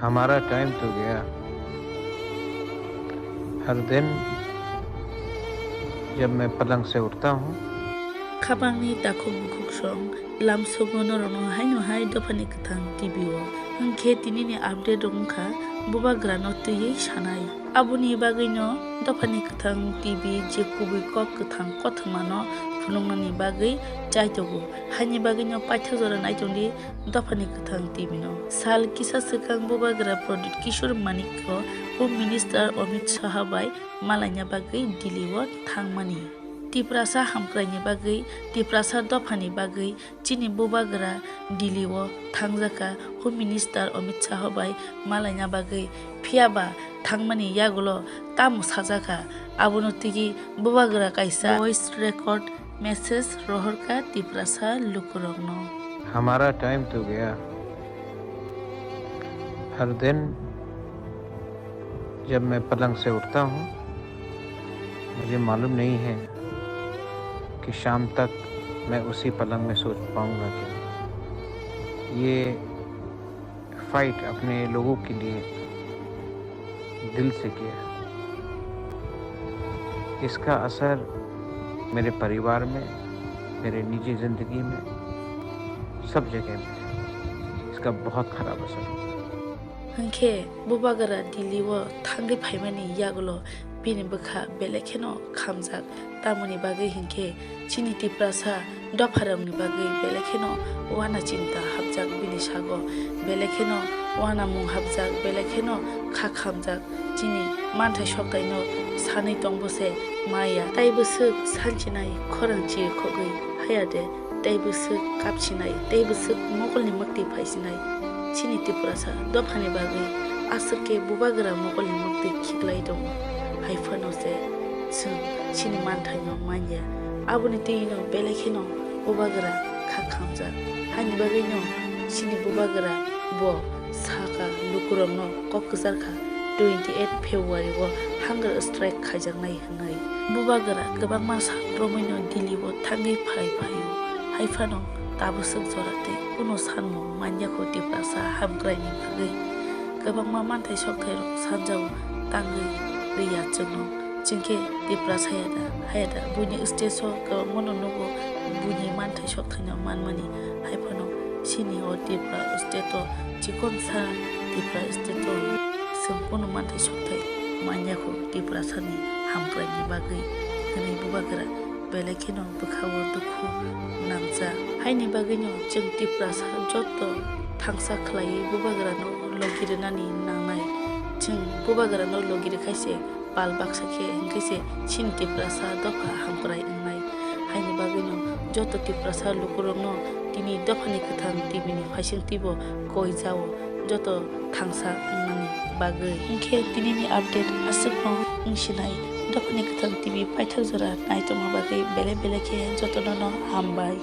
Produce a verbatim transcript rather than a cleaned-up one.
हमारा टाइम तो गया। हर दिन जब मैं पलंग से उठता हूँ। Khapangni takhuk bukhuk song lamsogo norokno haino hai Dophani Kwthang T V o. Hwnkhe tinini update rok wngkha bubagrano twiwi sanai. Aboni bagwino Dophani Kwthang T V je kubui kok kwthang kothomano phunuknani bagwi chaitogo. Haini bagwino paithak jora naitongdi Dophani Kwthang T V no. Sal kisa swkang bubagra Pradyut Kishore Manik o Home Minister Amit Shah bai malaina bagwi Delhi o thangmani. Tiprasa hamkraini bagwi, Tiprasa dophani bagwi chini bubagra Delhi o thangjakha Home Minister Amit Shah bai malaina bagwi. Phiyaba thangmani yagulo tamo sajakha, abono tigi bubagra kaisa voice record message rohorkha Tiprasa lukurokno. हमारा टाइम तो गया। हर दिन जब मैं पलंग से उठता हूँ, मुझे मालूम नहीं है कि शाम तक मैं उसी पलंग में सो पाऊंगा कि नहीं। ये फाइट अपने लोगों के लिए दिल से किया। इसका असर मेरे परिवार में, मेरे निजी जिंदगी में, सब जगह में इसका बहुत खराब असर हुआ। Hwnkhe bubagra Delhi o thangwi phaimani yagulo bini bwkha belai kheno khamjak. Tamoni bagwi hinkhe chini Tiprasa dopharokni bagwi belai kheno wana chinta hapjak bini sago, belai kheno wanamung hapjak, belai kheno kha khamjak. Chini manthai soktaino sanwi tongbo se maya. Tai bwswk sanchinai khorang chiri khogwi haya de, tai bwswk kapsinai, tai bwswk mokolni mwktwi phaisinai. Chini Tiprasa dophani bagwi aswk khe bubagra mokolni mwktwi khiklai tongo. Hai phano se chwng chini manthaino manya. Aboni twino belai kheno bubagra kha khamjak. Haini bagwino chini bubagra bo sakha lukurokno kok kwcharkha twenty eight February o hunger strike khaijaknai hwnwi. Bubagra kwbangma sal romwino Delhi o thangwi phai phaio. Hai phano tabwswk jora tei kunu sanmung manyakho Tiprasa hamkraini bagwi. Kwbangma manthai sokthairok sanjao tangwi rwya chwngno. Chwngkhe Tiprasa yada, hayada, buini stage o kwbangmano nugo, buini manthai sokthaino manmani. Hai phano chini o Tripura state o chikon sa Tripura state o chwng kunu manthai sokthai manyakho Tiprasani hamkraini bagwi hwnwi bubagra belai kheno bwkhao dukhu nangjak. Haini bagwino chwng Tiprasa joto thangsa khlaiwi bubagrano logi rwnani nangnai. Chwng bubagrano logi rwkhaise pal baksa khe hwnkhe se chini Tiprasa dopha hamkrai wngnai. Haini bagwino joto Tiprasa lukurokno tini Dophani Kwthang T V ni phaising twibo koi jao joto thangsa wngnani bagwi. Hwnkhe tinini update aswkno wngsinai. Dophani Kwthang T V paithak jora naitongma bagwi belai belai khe jotono no hambai.